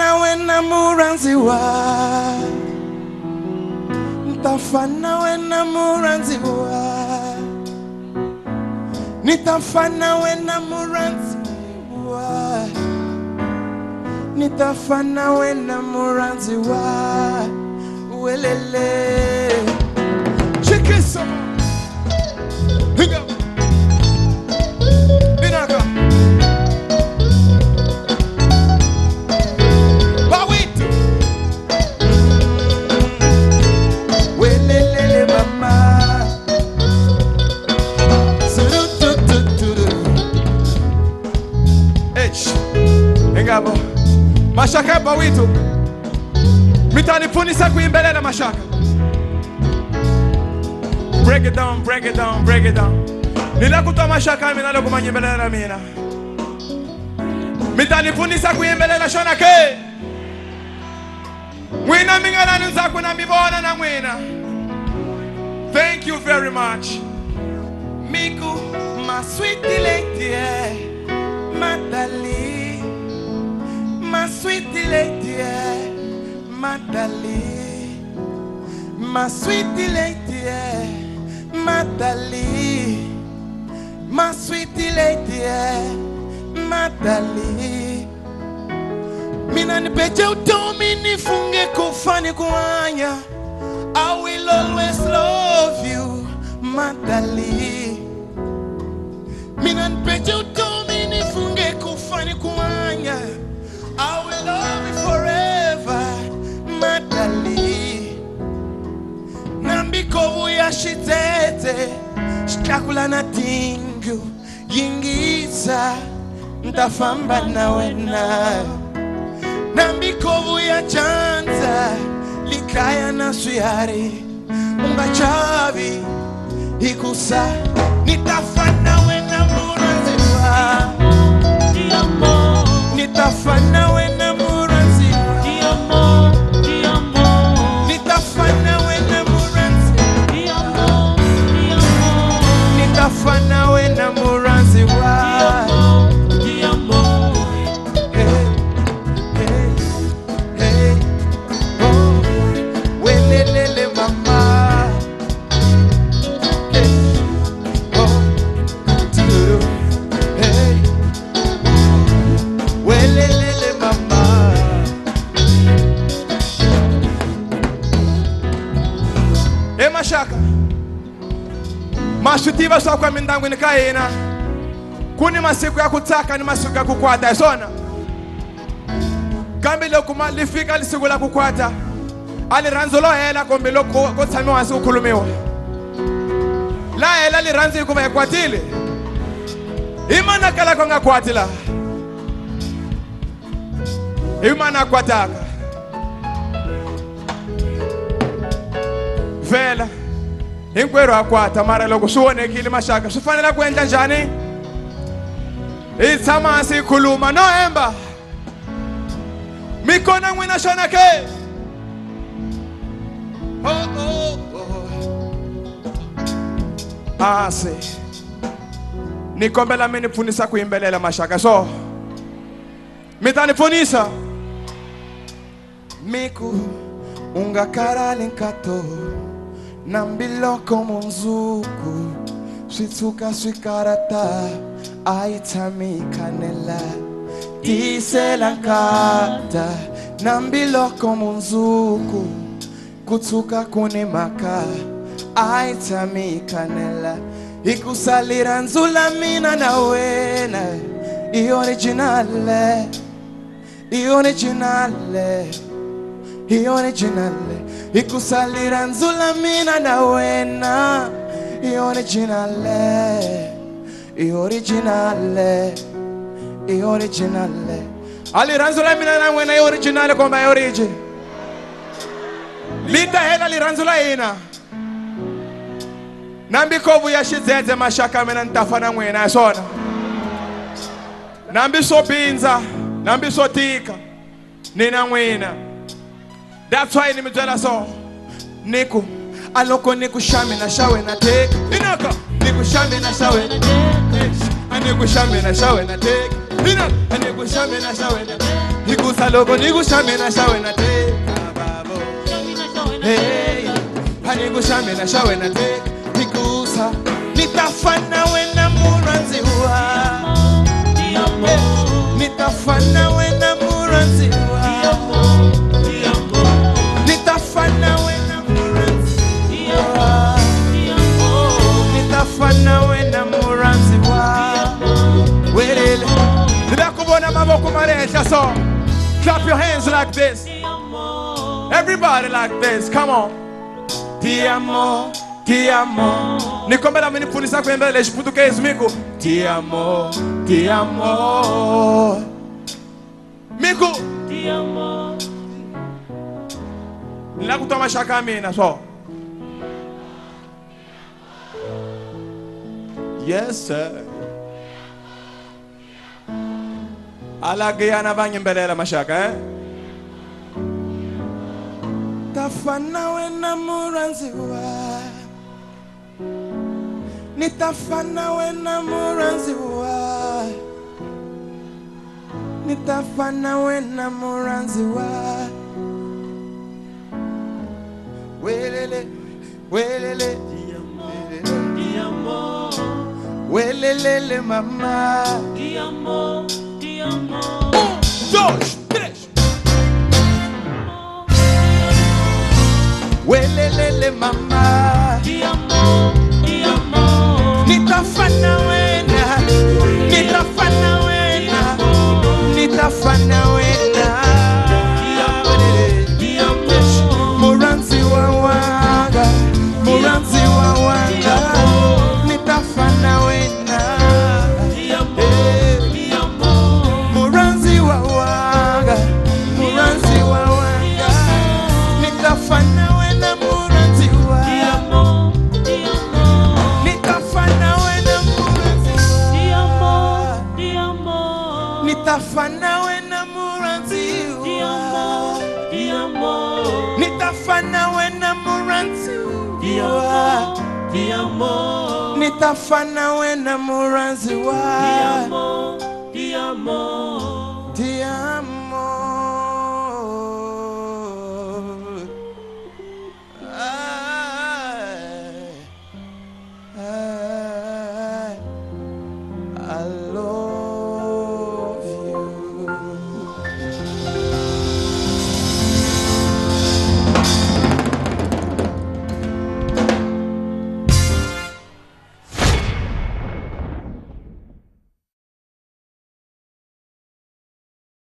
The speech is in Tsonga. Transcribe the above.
Nitafana wena muranziwa, nitafana wena muranziwa, nitafana wena muranziwa, nitafana wena muranziwa, welele. Chikisa. Hinga. Inaka. Mashaka bawitu mitanifunisa kuimbelela mashaka. Break it down, break it down, break it down. Nilakuta mashaka mina lokumanyimbelela mina. Mitanifunisa kuimbelela shona ke. Mwina mingana nzaku na mibona na mwina. Thank you very much. Miku, my sweet lady, Madali. My sweet lady, Madali. My sweet lady, Madali. My sweet lady, Madali. Mina nipeje utomi nifunge kufani kuanya. I will always love you, Madali. Mina nipeje utomi nifunge kufani kuanya. I will love you forever, Madali. Nambikovu ya shitete, shikakula na tingu, yingiza, ntafamba na wena. Nambikovu ya chanza, likaya na suyari, ungachavi, ikusa, nitafana wena muranziwa. Nitafana wena muranziwa. Nitafana wena muranziwa. Nitafana wena muranziwa. Hey, hey, hey, oh, welelele mama. Hey, oh, turu, hey. Welelele mama. E mashaka. Mashutiva swa kwa mindangu nikaena. Kuni masiku ya kutaka ni masiku ya kukwata sona. Kambi lokuma lifika lisiku la kukwata. Ali ranzo lo hela kombe loko kotsamiwa hansi kukhulumiwa. La hela li ranzo ikuva ekwatile. Imana kala konga kwatila. Imana kwataka. Vela. Hinkwero akwata mara loko swi onhekile mashaka swi fanele ku endla njhani? Hi tshama hansi hi khuluma no hemba. Mi kona n'wina xona ke? Oh, oh, oh. Ase. Ni kombela mi ni pfunisa ku yimbelela mashaka so. Mi ta ni pfunisa. Miku ungakarali nkato nambiloko munzuku switsuka swikarata aitami kanela tisela nkata nambiloko munzuku kutsuka kunemaka aitami kanela ikusalira nzula mina na wena i originale, i originale, i originale. Ikusalira nzula mina na wena i originale, i originale, i originale. Ali ranzula mina na wena i originale komba i origi. Lita hela li ranzula ina. Nambi kovu ya xidzedze mashaka mina ni ta fana n'wina swona. Nambi swo bindza, nambi swo tika, ni na n'wina. That's why ni mi byela so. Niku aloko niku shame na shawe na take. Inaka niku shame na shawe na take. Niku shame na shawe na take. Ina nikushamena shawena hikusalogo nikushamena shawena teka babo. Hey, nikushamena shawena teka hikusa nitafana wena muranziwa. Nitafana wena muranziwa. Nitafana wena muranziwa. Nitafana wena muranziwa. Welele. Ndakubona maboko maresha so. Clap your hands like this. Everybody like this. Come on. Ti amo, ti amo. Nikombela mnifundisa kuimba português mico. Ti amo, ti amo. Mico. Ti amo. Nilakutoma shaka mina so. Yes sir. Alagiyana vanyimbelela mashaka eh? Tafana wena muranziwa. Nitafana wena muranziwa. Nitafana wena muranziwa. Welele, welele, Ti amo, welelele mama. Ti amo, ti amo. 1, 2, 3. Welelele mama. Ti amo, ti amo. Nitafana wena, nitafana wena, nitafana wena. Ti amo, Muranzi wa wanga, muranzi wa wanga. Nitafana wena. Ti amo, ti amo. Muranzi wa wanga, muranzi wa wanga. Nitafana wena muranzi wa. Ti amo, ti amo. Nitafana wena muranzi Ti amo, wa. Ti amo. Nitafana wena muranzi Ti amo, wa. Ti amo. Nitafana wena muranzi Ti wa. amo, ti amo. Nitafana wena muranzi Ti wa. amo, ti amo. Ti amo. I love.